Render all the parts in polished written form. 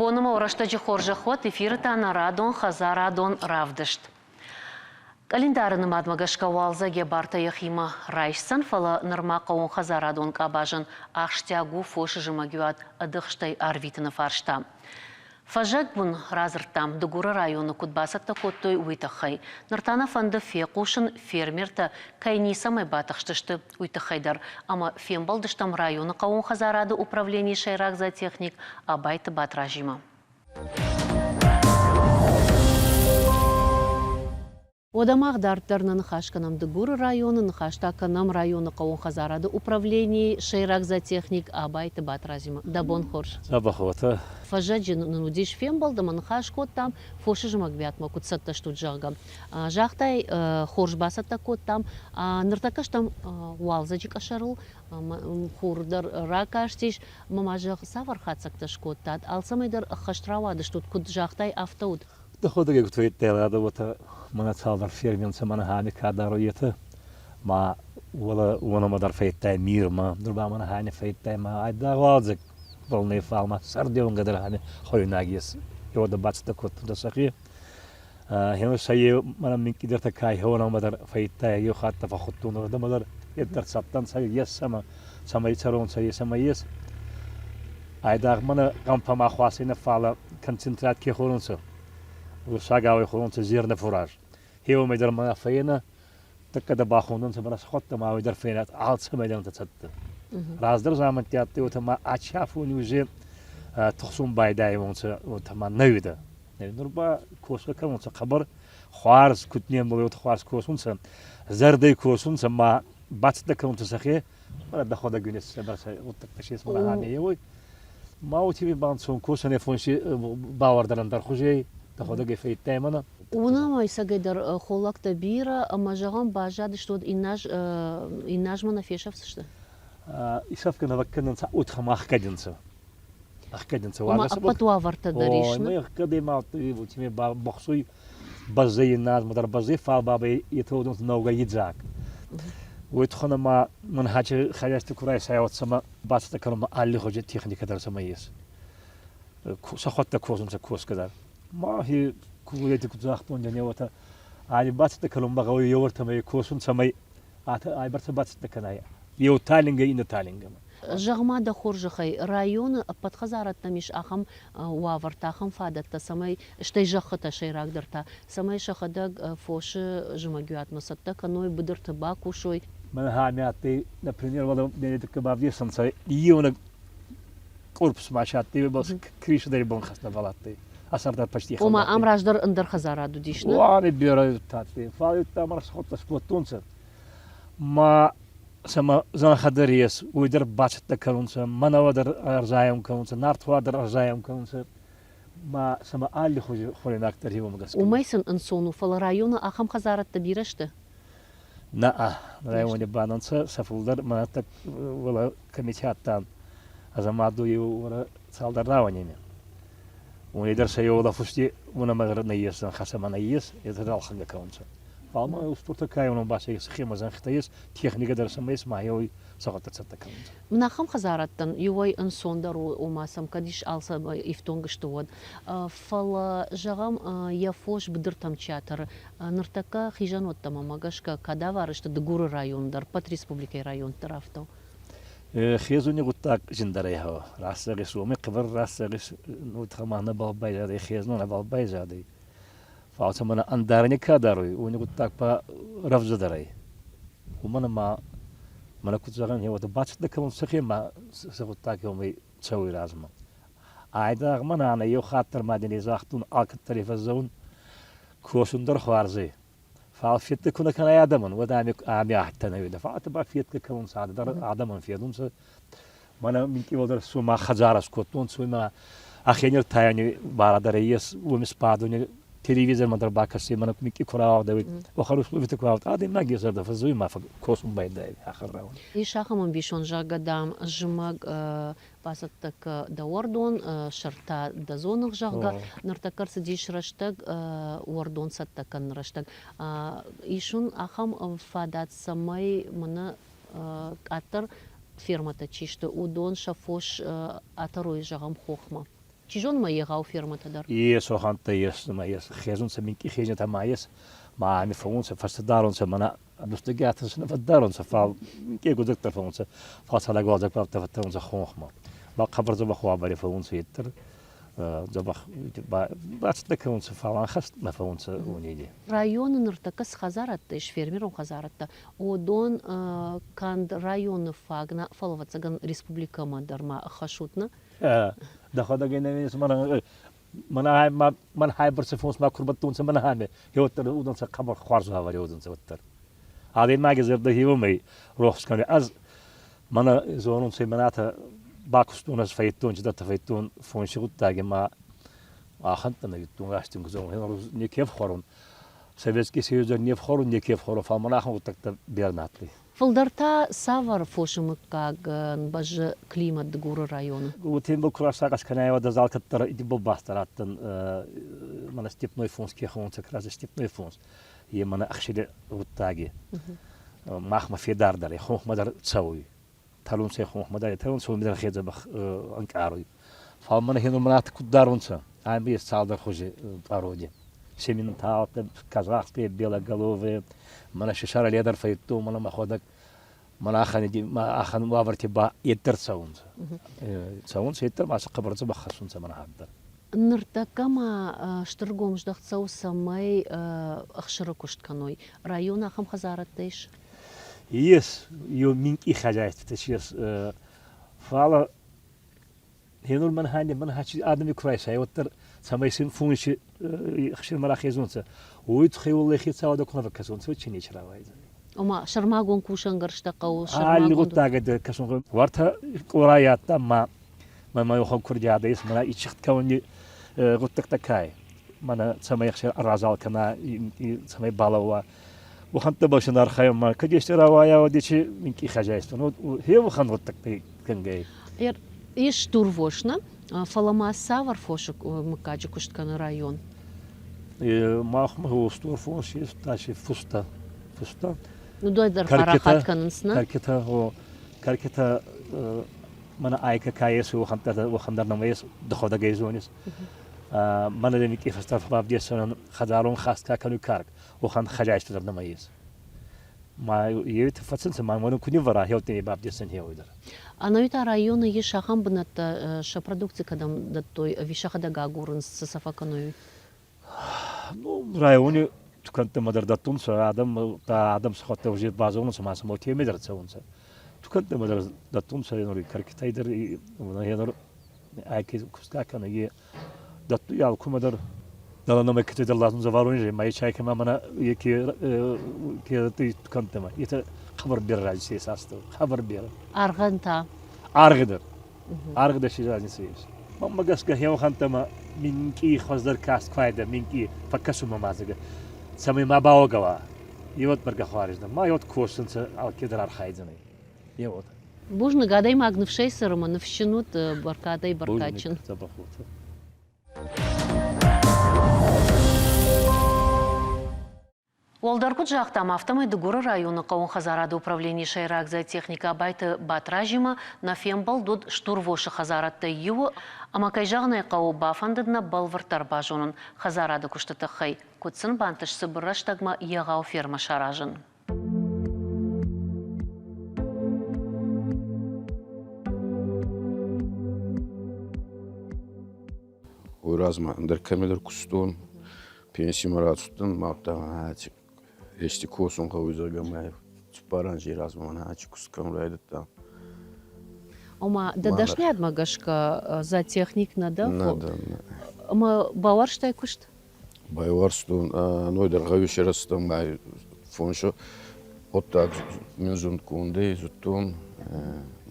Бонымӕ рӕстӕджы хорзӕх уӕд, эфиры та нӕ радон хӕдзарадон равдыст. Къӕлиндары нымадмӕ гӕсгӕ уалдзӕг йӕ бартӕ йӕхимӕ райсдзӕн, фӕлӕ нырма хъӕууонхӕдзарадон къабазӕн ахсджиаг у фосы зымӕгиуат ӕдыхстӕй арвитыны фарста. Фӕззӕг уын радзырдтам, Дыгуры районы куыд бацӕттӕ кодтой, уый тыххӕй. Ныр та нӕ фӕнды фехъусын, фермертӕ кӕй ницӕмӕй батыхстысты, уый тыххӕй дӕр. Ӕмӕ фембӕлдыстӕм районы хъӕууон хӕдзарады управленийы сӕйраг зоотехник Абайты Батразимӕ. Уӕдӕ мах дарддӕр нӕ ныхас кӕнӕм Дыгуры районы, ныхас та кӕнӕм районы хъӕууон хӕдзарады управленийы сӕйраг зоотехник Абайты Батразимӕ. Дӕ бон хорз. Дзӕбӕх уотӕ. Фӕззӕджы нын уыдис фембӕлд ӕмӕ ныхас кодтам, фосы зымӕгвӕтмӕ куыд цӕттӕ стут, зӕгъгӕ. Загътай, хорз бацӕттӕ кодтам. Ныртӕккӕ стӕм уалдзӕджы къӕсӕрыл, хур дӕр ракастис. Ӕмӕ ма зӕгъ, цавӕр хатдзӕгтӕ скодтат? Алцӕмӕй дӕр ӕххӕст рауадыстут, куыд загътай, афтӕ уыд? Дӕхуӕдӕг куд фӕййидтай, уотӕ мӕнӕ цалдӕр фермернцӕ мӕнӕ хани ка даруй, етӕ ма уӕлӕ уонӕмӕ дӕр фӕййидтай мирмӕ, нур ба мӕнӕ хани фӕййидтай ма айдагъ уалдзӕг бал не фал ма сӕрдеунгӕ дӕр хани хуӕруйнаг ес. Еуӕдӕ бацӕттӕ кодтонцӕ сӕхе. Гъема сӕ е мӕнӕ минкъийдӕртӕ ка уонӕмӕ дӕр фӕййидтай, еу хатт фӕххудтон уордӕмӕ дӕр, е дӕр цӕттӕнцӕ, ес сӕмӕ, цӕмӕй цӕронцӕ, е сӕмӕ ес. Айдагъ мӕнӕ гъӕмпӕ ма хуасӕй нӕ, фалӕ концентрат ке хонунцӕ, уруссагау хонунцӕ зернофураж. Хеуомӕй дӕр мӕнӕ фӕйнӕ, тӕккӕ дӕ бахонунцӕ мӕнӕ схуӕдтӕ ма уой дӕр фӕйнӕ алцӕмӕй дӕр цӕттӕ. Раздӕр замӕнтти адтӕй уотӕ ма ачафони уже тухсун байдайунцӕ, уотӕ ма нӕ уидӕ. Нур ба косгӕ кӕнунцӕ хъӕбӕр хуарз, куд не мбӕлуй, уотӕ хуарз косунцӕ, зӕрдӕй косунцӕ ма бацӕттӕ кӕнунцӕ сӕхе. Дӕхуӕдӕг уинес бӕрцӕ гъуддӕгтӕ сес мӕнӕ уой. Ма уотеми банцон косӕн фонси бауӕрдӕн ӕндӕр хузей, дӕхуӕдӕг ӕй фӕййидтай мӕнӕ. Уынӕм ӕцӕгӕйдӕр холлӕгтӕ бирӕ ӕмӕ, зӕгъӕм, баззадысты, уӕд инназ, инназмӕ нӕ фесӕфдзысты? Исӕфгӕ нӕ кӕнынцӕ, утхӕм ӕхгӕдинцӕ. Ӕхгӕдинцӕ. Ома ӕппӕт уавӕртӕ дӕр ис, не? Ӕхгӕдӕй ма уотемӕй бохсуй баззайи инназмӕ дӕр баззай, фал бабӕй етӕ уодонцӕ нӕугӕ идзаг. Уой туххӕн ӕма мӕн хачи хӕйӕсти ку райсайуотсӕмӕ бацӕттӕ кӕнунмӕ аллихузи техникӕ дӕр сӕмӕ ес. Сӕхуӕдтӕ косунцӕ косгӕ дӕр. Ма хи куйети куд загътон, не уотӕ али бацӕттӕ кӕнунмӕ гъӕуй еуӕртӕмӕ косун, цӕмӕй айбӕрцӕ бацӕттӕ кӕнай еу талингӕ иннӕ талингӕмӕ. Зӕгъ-ма дӕ хорзӕхӕй, районы ӕппӕт хӕдзарӕдтӕм ис ахӕм уавӕртӕ, ахӕм фадӕттӕ, цӕмӕй, стӕй зӕххытӕ сӕйрагдӕр та, цӕмӕй сӕхӕдӕг фосы зымӕгиуатмӕ цӕттӕ кӕной, быдырты бакусой? Мӕн ахӕм адтӕй, например, уӕлӕ Бенедикты бавдесӕнцӕ еунӕг корпус ма адтӕй, криши дӕр бонхӕс нӕбал адтӕй. Асӕрдар почти Ома ам раздӕр ӕндӕр хӕдзарад уыдис, нӕ? Уани берӕ татти. Фал ма расходтӕ скодтонцӕ. Ма сӕмӕ зӕнхӕ дӕр ес, уой дӕр бацӕттӕ кӕнунцӕ, мӕнӕуӕ дӕр ӕрзайун кӕнунцӕ, нартхуар дӕр ӕрзайун кӕнунцӕ. Ма сӕмӕ аллихузи хуӕруйнаг дӕр еумӕ гӕсгӕ. Уымӕй сын ӕнцон у, фӕлӕ районы ахӕм хӕдзарӕдтӕ бирӕ сты? Нӕ, райони бананцӕ сӕ фулдӕр мӕнӕ уӕлӕ комитеттӕн Азамаду еу цалдӕр рауӕнеми. Уони дӕр сӕ еу лӕфусти уонӕмӕ нӕййес, зӕнхӕсӕмӕ нӕййес, етӕ ӕлхӕнгӕ кӕнунцӕ. Фал ма устуртӕ кайонон ба сӕ схемӕ зӕнхитӕ ес, техникӕ дӕр сӕмӕ ес, ма еуй сӕгъӕттӕ цӕттӕ кӕнунцӕ. Мын ахӕм хӕдзарӕдтӕн иуӕй ӕнцондӕр у, ома сӕм кӕд ис алцӕмӕй ифтонг сты, уӕд. Фӕлӕ, зӕгъӕм, йӕ фос быдыртӕм чи атӕры, ныртӕккӕ хизӕнуӕттӕм ӕмӕ гӕсгӕ кадавар сты Дыгуры район дӕр, ӕппӕт республикӕйы районты дӕр афтӕ у. Хезуни гъуддаг зиндӕрӕй гьӕуа. Рӕстӕгис уоми хъӕбӕр рӕстӕгис нутхӕ нӕбал байзадӕй, хезнун нӕбал байзадӕй. Фал цӕмӕн ӕндӕр ка даруй, уони гъуддаг ба рӕвдзӕдӕр ӕй. Уомӕн ӕма мӕнӕ куд зӕгъӕн, уотӕ бацӕттӕ кӕнун сӕхе ма сӕ гъуддаг уомӕй цӕуй размӕ. Айдагъ мӕнӕ ӕнӕ еу хатт дӕр ма дин загътон, алкӕддӕр фӕззӕун, косун дӕр хуарз ӕй. Фал федгӕ ку нӕ кӕнай адӕмӕн, уӕд ами ами ахидтӕ нӕ уидӕ. Фал ба федгӕ кӕнунцӕ адӕмӕн федунцӕ. Мӕнӕ минкъий уӕлдӕр цума хӕдзарӕ скодтонцӕ, уой ӕхе тайӕни барӕ дӕр ес, уоми сбадуни телевизормӕ дӕр бакӕсуй, мӕнӕ минкъий ку рауагъдӕуй, уӕхӕн условитӕ ку рауагъд, адӕймаги зӕрдӕ фӕззуй ма косун байдайуй ахӕр рауӕн. Ис ахӕм ӕмбисонд, зӕгъгӕ, дам, зымӕг бацӕттӕ кӕ дӕ уӕрдон, сӕртӕ дӕ дзоныгъ, зӕгъгӕ. Ныртӕккӕ ӕрцыдис рӕстӕг, уӕрдон цӕттӕ кӕныны рӕстӕг. Ис уын ахӕм фадат, цӕмӕй мӕнӕ къаддӕр фермӕтӕ чи сты, уыдон сӕ фос атӕрой, зӕгъӕм, хохмӕ? Чи зоны ма егъау фермӕтӕ дӕр. Ес уӕхӕнттӕ ес, ма ес хезунцӕ минкъий хезнитӕ ма ес, ма ами фӕуунцӕ, фӕсте дарунцӕ, мӕнӕ бустӕги сӕ нӕ фӕддарунцӕ, фал кегудзӕгтӕ фӕуунцӕ, фал цалӕг уалдзӕг фӕттӕрунцӕ хонхмӕ. Ба хъӕбӕр дзӕбӕх уавӕри фӕуунцӕ етдӕр, дзӕбӕх бацӕттӕ кӕнунцӕ, фал ӕнхӕст нӕ фӕуунцӕ уонеди. Районы ныртӕккӕ цы хӕдзарадтӕ ис, фермерон хӕдзарадтӕ, уыдон канд районы фаг нӕ, фӕлӕ, ӕвӕццӕгӕн, республикӕмӕ дӕр ма ӕххӕссут, нӕ? Дӕхуӕдӕг ӕй мӕн хайбӕрцӕ фонс ма ку рбадтонцӕ мӕн хаме, уӕддӕр удӕнцӕ хъӕбӕр хуарз уавӕри уодзӕнцӕ уӕддӕр. Адӕймаги зӕрдӕ хеуомӕй рохс кӕнуй. Ӕз мӕнӕ зонунцӕ мӕнӕ бакустон ӕз фӕййидтон, чидӕртӕ фӕййидтон фонси гъуддаги ма ахӕнттӕ нӕ уидтон, раст ин ку зӕгъон, неке ӕфхуӕрун. Советский Союз дӕр не фхуӕрун, неке ӕфхуӕрун, фал мӕн ахӕм гъуддӕгтӕ берӕ нӕ адтӕй. Фылдӕр та цавӕр фосы мыггагӕн бӕззы климат Дыгуры районы? Тембол ку расагъӕс кӕнай, уӕд ӕз алкӕддӕр ибӕл бастар адтӕн мӕнӕ степной фонс ке хонунцӕ, как раз степной фонс. Е мӕнӕ ӕхсири гъуддаги. Махмӕ федардӕр, хонхмӕ дӕр цӕуй. Тӕрунцӕ хонхмӕ дӕр, тӕрунцӕ уоми дӕр хедзӕбӕх ӕнкъаруй. Фал мӕнӕ хенур мӕнӕ куд дарунцӕ, ами ес цалдӕр хузи пъароди. Сементалтӕ, казахские белоголовые, мӕнӕ шишара дӕр фӕййидтон, мӕнӕ мӕхуӕдӕг мӕнӕ ахӕн уавӕрти ба еддӕр цӕунцӕ. Цӕунцӕ еддӕр ма сӕ хъӕбӕр дзӕбӕх хӕссунцӕ мӕнӕ хатт дӕр. Ныртӕккӕ ма стыр гом здӕхт цӕуы, цӕмӕй ӕхсыры куыст кӕной. Районы ахӕм хӕдзарӕдтӕ ис? Ес, еу минкъий хозяйствотӕ ес, фал Гъенур мӕн хани мӕн хачи адӕми ку райсай, уӕддӕр цӕмӕй син фунси ӕхсирмӕ рахезонцӕ, уой туххӕй уӕллӕй хецауадӕ ку нӕ фӕккӕсонцӕ, уӕд чи нечи рауайдзӕнӕй. Ома, сӕрмагонд кусӕнгӕрзтӕ хъӕуы, Алли сӕрмагонд... гъуддагӕй дӕр кӕсун гъӕуй. Уартӕ къорай адтӕ ма мӕ уӕхӕн курдиадӕ ес, мӕнӕ ичхт кӕуни гъуддӕгтӕ кай, мӕнӕ цӕмӕй ӕхсир ӕрразал кӕна, цӕмӕй балӕууа. Уӕхӕнттӕбӕл син архайун ма кӕд ести рауайа, уӕд ечи минкъий хозяйство. Ну, хе уӕхӕн гъуддӕгтӕ кӕнгӕй. Ис стурвос, нӕ? Фӕлӕ ма цавӕр фосы мыггаджы куыст кӕны район? Махмӕ стурфос есть, значит, фуста. Фуста. Ну, дӕр парахат кӕнынц, нӕ? Кӕркитӕ, о, кӕркитӕ, мӕнӕ айкӕ ка ес, уӕхӕн дӕр нӕма ес, дӕхуӕдӕг ӕй зонис. Мӕнӕ дӕ микъи фӕстӕ бавдесӕнӕн хӕдзарон хаст ка кӕнуй карк, уӕхӕн хозяйство дӕр нӕма ес. Ма еуетӕ фӕцӕнцӕ, ма уонӕн ку ниввӕра, хеуттӕ бавдесӕн хеуй дӕр. Ӕнӕуи та районы ис ахӕм бынӕттӕ, сӕ продукци кӕдӕм дӕттой ӕви сӕхӕдӕг агурынц, цы сӕ фӕкӕной? Ну, райони тукӕнттӕмӕ дӕр дӕттунцӕ, адӕм, адӕм сӕхуӕдтӕ уже базонунцӕ, ма сӕмӕ теме дӕр цӕунцӕ. Тукӕнттӕмӕ дӕр дӕттунцӕ, енур кӕркитӕй дӕр, енур ӕ кустгӕ кӕнӕ, е дӕттуй алкумӕ дӕр. Дӕлӕ кӕцӕй дӕр ласун заваруни, ма чай кӕмӕ мӕнӕ ке ке тукӕнттӕмӕ. Это хъӕбӕр берӕ разница ес астӕу, хъӕбӕр берӕ. Аргъӕн та? Аргъи дӕр. Аргъи дӕр си разница ес. Мӕнмӕ гӕсгӕ хеуӕхӕнттӕмӕ минкъий хуӕздӕр каст куайдӕ, минкъий фӕккӕсунмӕ ма зӕгӕ, цӕмӕй ма бауогӕ уа. Еуӕт бӕргӕ хуарз ма еуӕт косунцӕ, алкедӕр архайдзӕнӕй. Еуӕт. Бузныг, адӕймаг ныфсӕй цӕры ӕмӕ ныфсджын уыд, бӕркадӕй бӕркадджын. Бузныг, дзӕбӕх уотӕ. Уӕлдӕр куыд загътам, афтӕмӕй Дыгуры районы хъӕууон хӕдзарады управленийы сӕйраг зоотехник Абайты Батразимӕ нӕ фембӕлд уыд стурвосы хӕдзарадтӕй иуы ӕмӕ, кӕй зӕгъын ӕй хъӕуы, бафӕндыд нӕ бӕлвырддӕр базонын хӕдзарады куысты тыххӕй, куыд сын бантыст цыбыр рӕстӕгмӕ егъау фермӕ саразын. Уый размӕ ӕндӕр кӕмидӕр куыстон, пенсимӕ рацудтӕн, мадта ести косун гъӕуй, зӕгъгӕ, мӕ цуппар анзей размӕ мӕнӕ ачи куст кӕнун райдӕдта. Ома, дӕ дӕсниадмӕ гӕсгӕ зоотехник нӕ дӕ? Нӕ дӕн. Ӕма бауарзтай куст? Байуарзтон, ной дӕр гъӕуи сирӕзтӕн мӕ фонси гъуддаг мин зундгондӕй зудтон,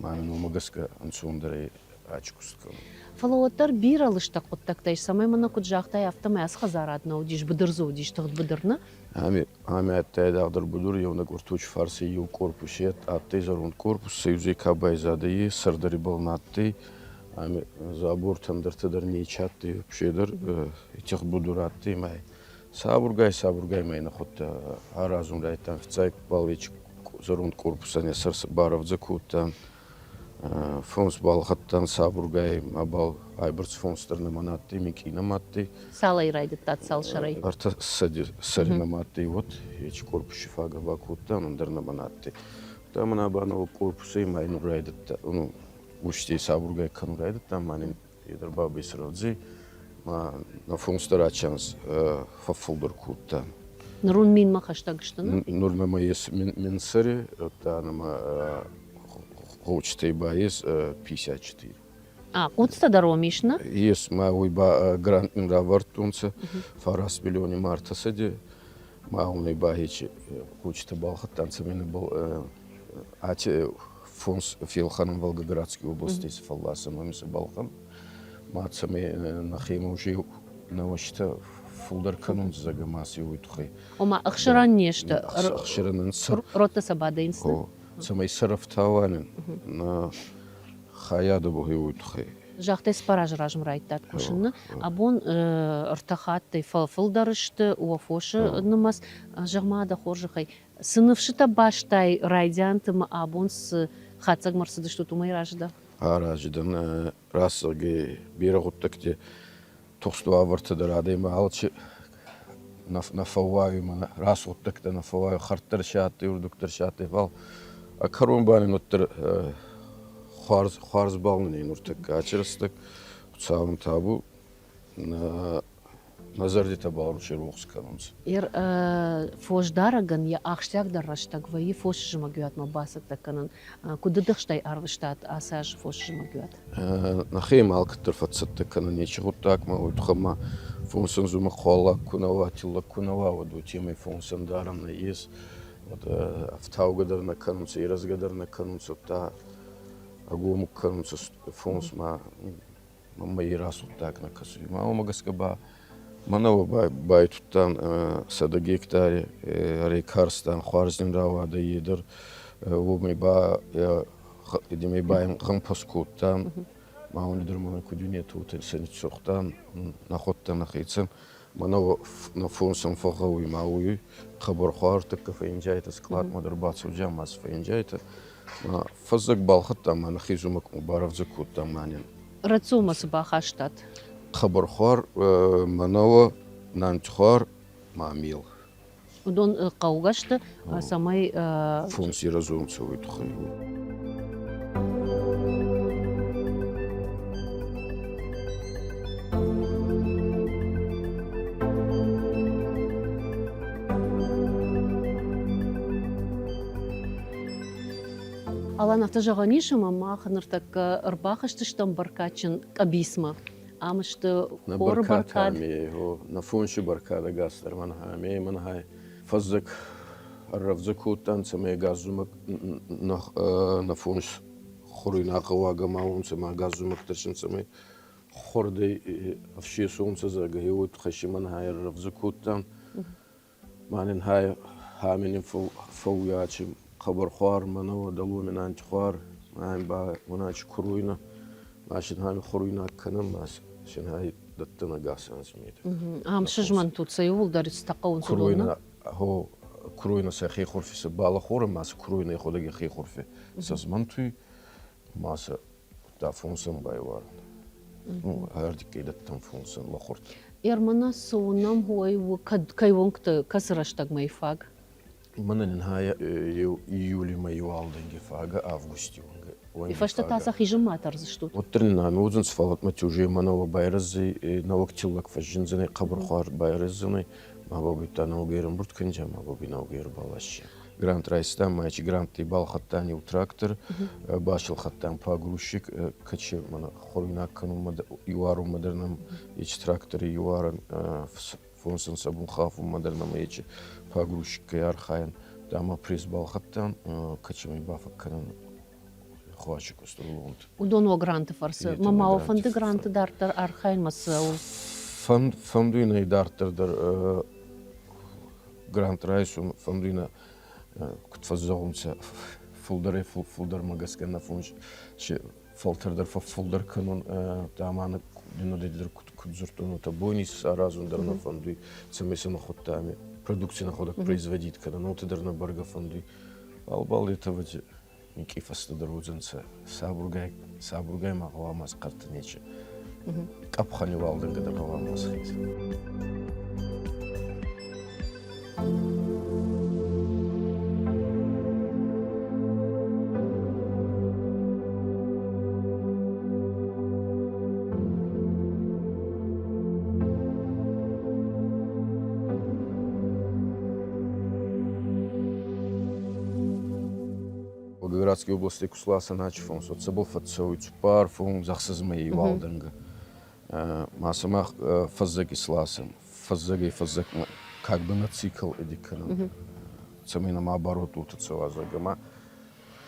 ма мин уомӕ гӕсгӕ ӕнцондӕрӕй ачи куст кӕнун. Фӕлӕ уӕддӕр бирӕ лыстӕг хъуыддӕгтӕй, цӕмӕй мӕнӕ куыд загътай, афтӕмӕй ацы хӕдзарад нӕ уыдис, быдыр дзы уыдис, тыгъд быдыр, нӕ? Ами, ами адтӕй айдагъдӕр будур, еунӕг орточи фарси еу корпус адтӕй зӕронд корпус, союзӕй ка байзадӕй, е сӕрдар ибӕл нӕ адтӕй. Ами забортӕн дӕртӕ дӕр нечи адтӕй, вообще дӕр итигъд будур адтӕй ма сабургай, сабургай ма ин худ аразун райдӕдтан. Фиццаг бал зӕронд корпусӕн ӕ сӕр барӕвдзӕ кодтан. Фонс балхӕдтан сабургай, мабал айбӕрц фонс дӕр нӕма на адтӕй, минкъий нӕма адтӕй. Цалӕй райдӕдтат, цал сӕрӕй? Ӕртӕ сӕри нӕма адтӕй, уӕд ечи корпуси фагӕ бакодтан, ӕндӕр нӕма на адтӕй. Та мӕнӕ ба нӕуӕг корпусӕй ма ин райдӕдта, ну, устей сабургай кӕнун райдӕдта, ма нин е дӕр бабӕй срӕвдзи, ма нӕ фонс дӕр ачанс фӕффулдӕр кодта. Нур ун минмӕ хӕстӕг сты? Нур мӕмӕ ес мин сӕри, та нӕмӕ гъочтӕй ба ес 54. А, къуцтӕ дӕр уом ис, нӕ? Ес, ма уой ба грант мин равардтонцӕ фараст миллиони ма ӕртӕсӕди. Ма уонӕй ба ечи гъочтӕ балхӕдтӕнцӕ минибал ати фонс фелхӕнӕн Волгоградской области фӕлласӕн, уоми сӕ балхӕн. Ма цӕмӕй нӕхемӕ уже нӕуӕзтӕ фулдӕр кӕнунцӕ, зӕгъгӕ, ма си уой туххӕй. Ома ӕхсӕрӕн не сты? Ӕхсӕрӕн ӕнцӕ. Родтӕ сӕ бадӕнц? Цӕмӕй сӕрӕфтауӕнӕн нӕ хайадӕ уой туххӕй. Загътай, цыппар азы размӕ райдыдтат кусыны. Абон ӕртӕ хаттӕй фӕфылдӕр сты уӕ фосы нымӕц. Зӕгъ-ма, дӕ хорзӕхӕй, цы ныфсытӕ бастай райдианты ӕмӕ абон цы хатдзӕгмӕ ӕрцыдыстут, уымӕй разы дӕ? Аразы дӕн рацӕугӕ берӕ гъуддӕгти тухст уавӕртӕ дӕр адӕймаг алчи нӕ фӕууайуй мӕнӕ рӕсугъддӕгтӕ нӕ фӕууайуй, хӕрддӕр си адтӕй, урдугдӕр си адтӕй, фал ӕ кӕрон ба нин уӕддӕр хуарз, хуарзбӕл нин нуртӕккӕ аци рӕстӕг Хуцауӕн табу нӕ зӕрдитӕбӕл рохс кӕнунцӕ. Фосдарӕгӕн йӕ ахсджиагдӕр рӕстӕг вӕййы фосы зымӕгиуатмӕ бацӕттӕ кӕнын. Куыд ӕдыхстӕй ӕрвыстат ацы аз фосы зымӕгиуат? Нӕхемӕ алкӕддӕр фӕццӕттӕ кӕнӕн нечи гъуддагмӕ, уой туххӕн ма фонсӕн зумӕг хуаллаг ку нӕ уа, тиллӕг ку нӕ уа, уӕд уотемӕй фонсӕн дарӕн нӕййес. Уӕд ӕфтаугӕ дӕр нӕ кӕнунцӕ, ирӕзгӕ дӕр нӕ кӕнунцӕ, уӕдта ӕгомуг кӕнунцӕ фонсмӕ мӕнмӕ е рӕсугъддаг нӕ кӕсуй. Ма уомӕ гӕсгӕ ба мӕнӕуӕ байтудтан 100 гектари, ӕрекарстан хуарзин рауадӕй е дӕр. Уомӕй ба эдемӕй ба гъӕмпӕс кодтан. Ма уони дӕр мӕнӕ куд уинетӕ, уотӕ сӕ ниццохтан, нӕхуӕдтӕ нӕхецӕн. Мӕнӕуӕ нӕ фонсӕн фӕгъгъӕуй ма уй хъӕбӕр хуӕртӕккӕ фӕййинджайтӕ, скъладмӕ дӕр бацӕуджа ма си фӕййинджайтӕ. Фӕззӕг балхӕдтам ма нӕхи зумӕгмӕ барӕвдзӕ кодтам мӕнӕн. Рациумӕ цы бахастат? Хъӕбӕрхуар, мӕнӕуӕ, нантихуар ма мел. Уыдон хъӕугӕ сты, цӕмӕй Фонси разонцӕ уой туххӕй. Алан, афтӕ зӕгъӕн ис, ӕмӕ мах ныртӕккӕ ӕрбахызтыстӕм бӕркадджын къӕбицмӕ. Ам сты хоры бӕркад. Нӕ фонсы бӕркад ӕгас дӕр мӕнхай, мӕнхай. Фӕззӕг ӕррӕвдзӕ кодтан, цӕмӕй ӕгас зумӕг нӕ фонс хури нӕхъӕуагӕ ма уонцӕ, ма ӕгас зумӕг тӕрсун, цӕмӕй хуӕрдӕй ӕфсесонцӕ, зӕгъгӕ, уой туххӕй си мӕнхай ӕррӕвдзӕ кодтан. Ма нин хами нин фӕууячи хъӕбӕрхуар, мӕнӕуӕ, дӕлуоми нантихуар, ма ин ба уоначи куруйнӕ, ма син хами хуруйнаг кӕнӕн, ма син хай дӕттӕн ӕгас анзи медӕг. Ам сызмӕнтут сӕ иууылдӕр цытӕ хъӕуынц уыдонмӕ? Хо, куруйнӕ сӕхе хурфи сӕ балахорӕ, ма сӕ куруйнӕ йӕхуӕдӕг йӕхе хурфи сӕзмӕнтуй, ма сӕ дӕ фонсӕн байуарӕн. Ну, ӕрдиккӕй дӕттӕн фонсӕн лӕхурд. Ермана цы уынӕм, уый у кӕд кӕй уӕнгты кӕцы рӕстӕгмӕ фаг? Мӕнӕн ин хай еу июли мӕйи уалдӕнги фагӕ, августи уӕнгӕ. И фӕстӕ та сӕ хизынмӕ тӕрдзыстут? Уӕддӕр нин ами уодзӕнцӕ, фал уӕдмӕ уже мӕнӕуӕ байрӕздзӕй, нӕуӕг тиллӕг фӕззиндзӕнӕй, хъӕбӕрхуар байрӕздзӕнӕй. Ма бабуйдта нӕуӕг ӕрӕмбурд кӕнджа, ма бабуй нӕуӕг ӕрбаласча. Грант райстам, ма ечи грантти балхӕдтан еу трактор, басылхӕдтан погрузчик, кӕчи мӕнӕ хуруйнаг кӕнунмӕ, иуарунмӕ дӕр нӕм ечи трактори иуарӕн, фонсӕн сабун хафунмӕ дӕр нӕмӕ ечи погрузчиккӕй архайӕн. Ӕма пресс балхӕдтан, кӕчимӕ бафӕккӕнӕн хуачи кустурлонт. Уыдон уӕ гранты фӕрцы. Мӕ ма уӕ фӕнды гранты дарддӕр архайынмӕ цӕуыл? Фӕндуй нӕ дарддӕр дӕр грант райсун, фӕндуй нӕ, куд фӕззӕгъунцӕ, фулдӕрӕй фулдӕрмӕ гӕсгӕ нӕ фонс фӕлтӕрдӕр фӕффулдӕр кӕнун, ӕма дӕр куд дзурдтон, уотӕ бойни аразун дӕр нӕ фӕндуй, цӕмӕй сӕ нӕхуӕдтӕ ами продукци нӕхуӕдӕг производить кӕнӕн, уотӕ дӕр нӕ бӕргӕ фӕндуй. Фал бал етӕ Минкъий фӕстӕдӕр уодзӕнцӕ сабургай, сабургай ма гъӕуама схъӕртӕ нечи. Къӕпхӕни уалдӕнгӕ дӕр гъӕуама схеза. Волгоградской области кусласа начи фонс, вот цӕбӕл фӕццӕуй цуппар фондз ӕхсӕз мӕйи уалдӕнгӕ. Ма сӕмӕ фӕззӕги сласӕн, фӕззӕгӕй фӕззӕгмӕ как бы на цикл эди кӕнӕн, цӕмӕй нӕ ма оборот уотӕ цӕуа, зӕгъгӕ, ма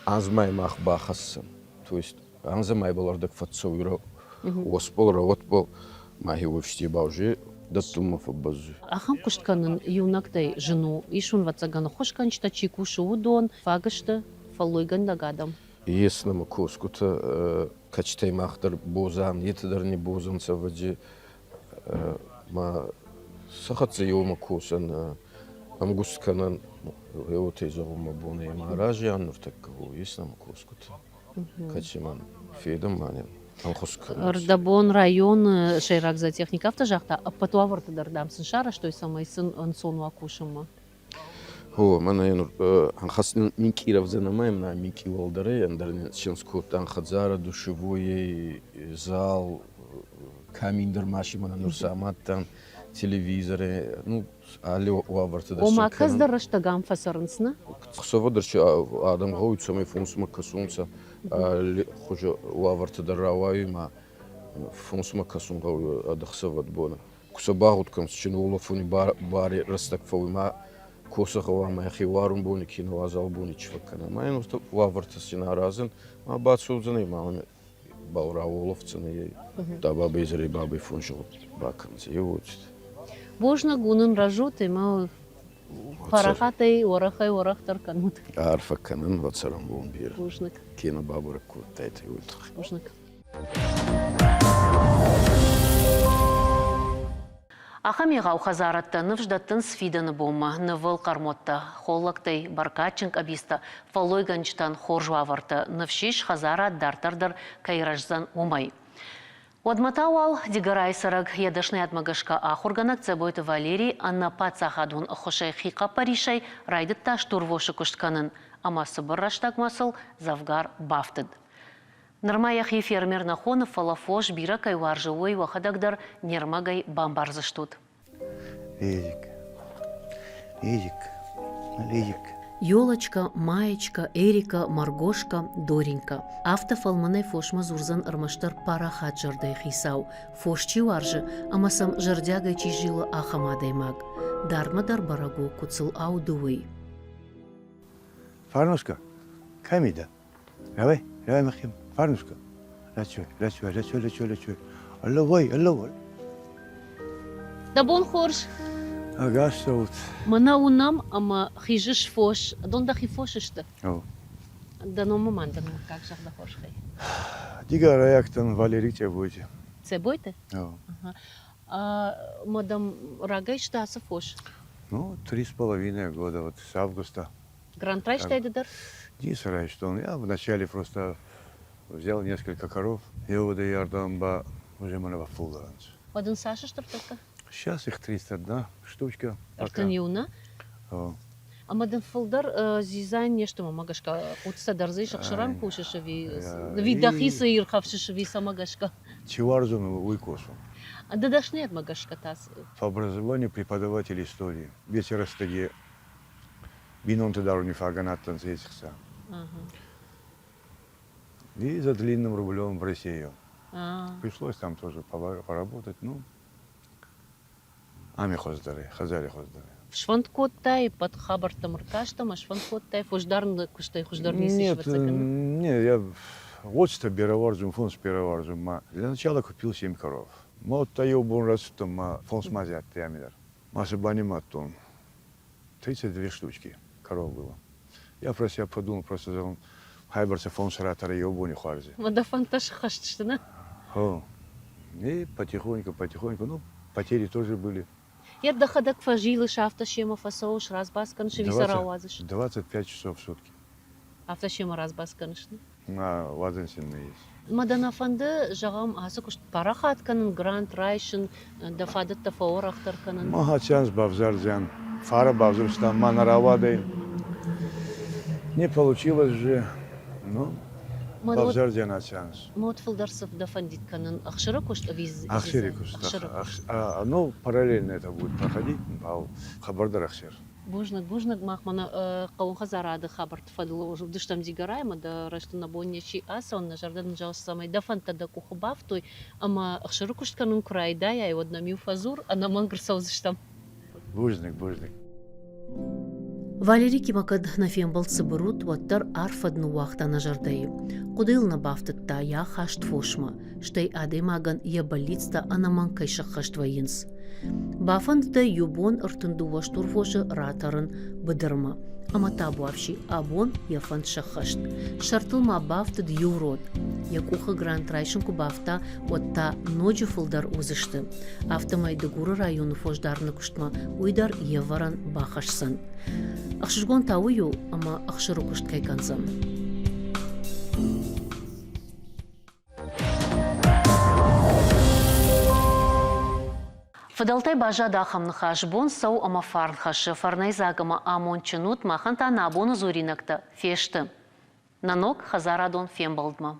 анзмӕ мах бахӕссӕн. То есть анзӕмӕ ибӕл ӕрдӕг фӕццӕуй уосбол, рӕуӕтбол, ма хеуӕфсти ба уже дӕттунмӕ фӕббӕззуй. Ахӕм куыст кӕнын иунӕгтӕй зын у. Ис уын, ӕвӕццӕгӕн, ӕххуысгӕнджытӕ чи кусы, уыдон фаг сты фӕллойгӕнӕг адӕм. Ес нӕмӕ косгутӕ, кӕцитӕй мах дӕр бозан, етӕ дӕр не бозӕнцӕ, ӕвӕдзи, ма сӕ хӕццӕ еумӕ косӕн, ӕмгуст кӕнӕн, уотӕ зӕгъун мӕ бон ӕй, ма арази ан нуртӕккӕ, ес нӕмӕ косгутӕ, кӕцимӕн федӕн ма нин ӕнхус кӕнунцӕ. Ӕрдӕбон районы сӕйраг зоотехник афтӕ загъта, ӕппӕт уавӕрты дӕр, дам, сын сарӕзтой, цӕмӕй сын ӕнцон уа кусынмӕ. О, мӕнӕ ӕнхӕст минкъий рӕвдзӕн ӕма мӕнӕ минкъий уӕлдӕрӕй ӕндӕр сенс кодтан хӕдзарӕ, душевойӕй, зал, камин дӕр ма си мӕнӕ нур самадтан, телевизорӕй, ну, алли уавӕртӕ дӕр. Ома, кӕцдӕр рӕстӕг ам фӕцӕрынц, нӕ? Хсӕвӕ дӕр си адӕм гъӕуй, цӕмӕй фонсмӕ кӕсонцӕ, алли хузӕ уавӕртӕ дӕр рауайуй ма фонсмӕ кӕсун гъӕуй ӕдӕхсӕвӕд бонӕ. Ку сӕ багъуд кӕнун, уолӕфуни бари рӕстӕг фӕууй ма косӕ гъӕуама ӕхе уарун бони кенӕ уазал бони чи фӕккӕна. Ма ин уавӕртӕ син аразӕн, ма бацӕудзӕнӕй, ма бал рауолӕфдзӕнӕй, да бабӕй изӕрӕй бабӕй фонси бакӕндзӕй. Уотид. Бузныг уынын рӕзут ӕмӕ парахатӕй уӕрӕхӕй уӕрӕхдӕр кӕнут. Арфӕ кӕнын уӕ цӕрӕнбон бирӕ. Бузныг. Кенӕ бабӕрӕг кодтайтӕ, уой туххӕй. Бузныг. Ахӕм егъау хӕдзарадтӕ ныфс дӕттынц фидӕны бонмӕ нывыл хъӕрмуӕттӕ, холлӕгтӕй бӕркадджын къӕбицтӕ, фӕллойгӕнджытӕн хорз уавӕртӕ. Ныфс ис, хӕдзарад дарддӕр дӕр кӕй рӕздзӕн, уымӕй. Уӕдмӕ та уал Дигорайы цӕрӕг йӕ дӕсныйадмӕ гӕсгӕ ахуыргӕнӕг Цӕбойты Валерий ӕнӕ паддзахадон ӕххуысӕй хихъӕппӕрисӕй райдыдта стурвосы куыст кӕнын ӕмӕ цыбыр рӕстӕгмӕ сыл дзӕвгар бафтыд. Нырма йӕхи фермер нӕ хоны, фӕлӕ фос бирӕ кӕй уарзы, уый уӕхӕдӕг дӕр не рмӕгӕй бамбардзыстут. Ледик, Ледик, Ледик. Елочка, Маечка, Эрика, Маргошка, Доренька. Афтӕ фӕлмӕнӕй фосмӕ дзурдзӕн ӕрмӕстдӕр парахат зӕрдӕйы хицау, фос чи уарзы ӕмӕ сӕм зӕрдиагӕй чи зилы, ахӕм адӕймаг. Дардмӕ дӕр бӕрӕг у, куыд сыл ауды, уый. Фарнушка, кӕми дӕ? Давай, давай, Махим, Фарнушка. Рацуй, рацуй, рацуй, рацуй, рацуй. Алловой, алловой. Дӕ бон хорз. Ӕгас цӕут. Мӕнӕ уынӕм ӕмӕ хизыс фос. Дон дӕхи фос сты? Дӕ номы ма ӕндӕр мыггаг зӕгъ дӕ хорзхӕй. Дигорайӕгтӕн Валерий Цъебойти. Цъебойты? Мадам, рагӕй сты ацы фос? Ну, 3,5 года, вот с августа. Грант райстай ды дӕр? Ницы райстон. Я вначале просто взял несколько коров. Еуӕдӕй ардӕм ба уже мӕнӕ бафулдӕр ӕнцӕ. Уӕд ын цас сты ӕртӕккӕ? Сейчас их 301 штучка. 31, нӕ? Ӕмӕ дын фылдӕр дзидзайӕн не сты, мӕмӕ гӕсгӕ, хъуццытӕ дӕр дзы ис, ӕхсырӕн кусыс ӕви ӕви дӕхи цы ирхӕфсыс ӕви цӕмӕ гӕсгӕ? Чи уарзон, уый кусын. Ды дӕсныйадмӕ гӕсгӕ та? По образованию преподаватель истории. Весь рӕстӕги бинонты даруни фагӕ нӕ адтӕнцӕ еци хца. И за длинным рублем в Россию. Пришлось там тоже поработать, ну, ами хуӕздӕр хӕдзари хуӕздӕр. Сфӕнд кодтай, ӕппӕт хабӕрттӕм ӕркастӕ ӕмӕ сфӕнд кодтай фосдарыны куыстӕй хуыздӕр ницы ис, Нет, не, я вот берӕ уарзун, фонс берӕ уарзун. Ма для начала купил семь коров. Ма вот та еу бон рацудтӕн, ма фонс ма адтӕй ами дӕр. Ма сӕ банимадтон. 32 штучки коров было. Я про себя подумал, просто зӕгъун, хайбӕрцӕ фонс ратӕрӕ еу бони хуарзи. Ма дӕ фӕндтӕ схӕст сты, нӕ? О, и потихоньку, потихоньку, ну, потери тоже были. Йӕ дӕхӕдӕг фӕзилыс, афтӕ семӕ фӕцӕуыс, разбас кӕныс ӕви сӕ рауадзыс? 25 часов в сутки. Афтӕ семӕ разбас кӕныс? Мӕ уадзӕн сын нӕ ис. Ма дӕ нӕ фӕнды, зӕгъӕм, ацы куыст парахат кӕнын, грант райсын, дӕ фадӕттӕ фӕуӕрӕхдӕр кӕнын? Мах аци бавзардзиан. Фарӕ бавзурстам, ма нӕ рауадӕй. Не получилось же. Ну, бавзардзиан аци анз. Мод фылдӕр цы дӕ фӕндид кӕнын? Ӕхсыры куыст ӕви Ӕхсири куыст. Ну, параллельно это будет проходить, хабардар ӕхсир. Бузныг, бузныг, мах мӕнӕ хъӕуон хӕдзарады хабӕртты фӕдыл уыдыстӕм Дигорайы ӕмӕ дӕ рӕзты нӕ бон не сси ацӕуын, нӕ зӕрдӕ дын зӕгъы, цӕмӕй дӕ фӕндтӕ дӕ къухы бафтой ӕмӕ ӕхсыры куыст кӕнын куы райдайай, уӕд нӕм-иу фӕдзур, ӕнӕмӕнг ӕрцӕудзыстӕм. Бузныг, бузныг. Валерикимӕ кӕд нӕ фембӕлд цыбыр уыд, уӕддӕр арф фӕд ныууагъта нӕ зӕрдӕйы. Хъуыдыйыл нӕ бафтыдта йӕ ахаст фосмӕ, стӕй адӕймагӕн йӕ бӕллицтӕ ӕнӕмӕнг кӕй сӕххӕст вӕййынц. Бафӕндыд ӕй иу бон 32 стурфосы ратӕрын быдырмӕ. Ӕмӕ табуафси абон йӕ фӕнд сӕххӕст. Сӕртыл ма бафтыд иу род. Йӕ къухы грант райсын куы бафта, уӕд та ноджы фылдӕр уыдзысты. Афтӕмӕй Дыгуры районы фосдарыны куыстмӕ уый дӕр йе вӕрӕн бахӕсдзӕн. Ӕхсызгон та уый у, ӕмӕ ӕхсыры куыст кӕй кӕндзӕн. Фыдӕлтӕй баззад ахӕм ныхас: бон цӕуы ӕмӕ фарн хӕссы, фӕрнӕйдзаг ӕмӕ амондджын ут, махӕн та нӕ абоны дзуринӕгтӕ фесты. Нӕ ног хӕдзарадон фембӕлдмӕ.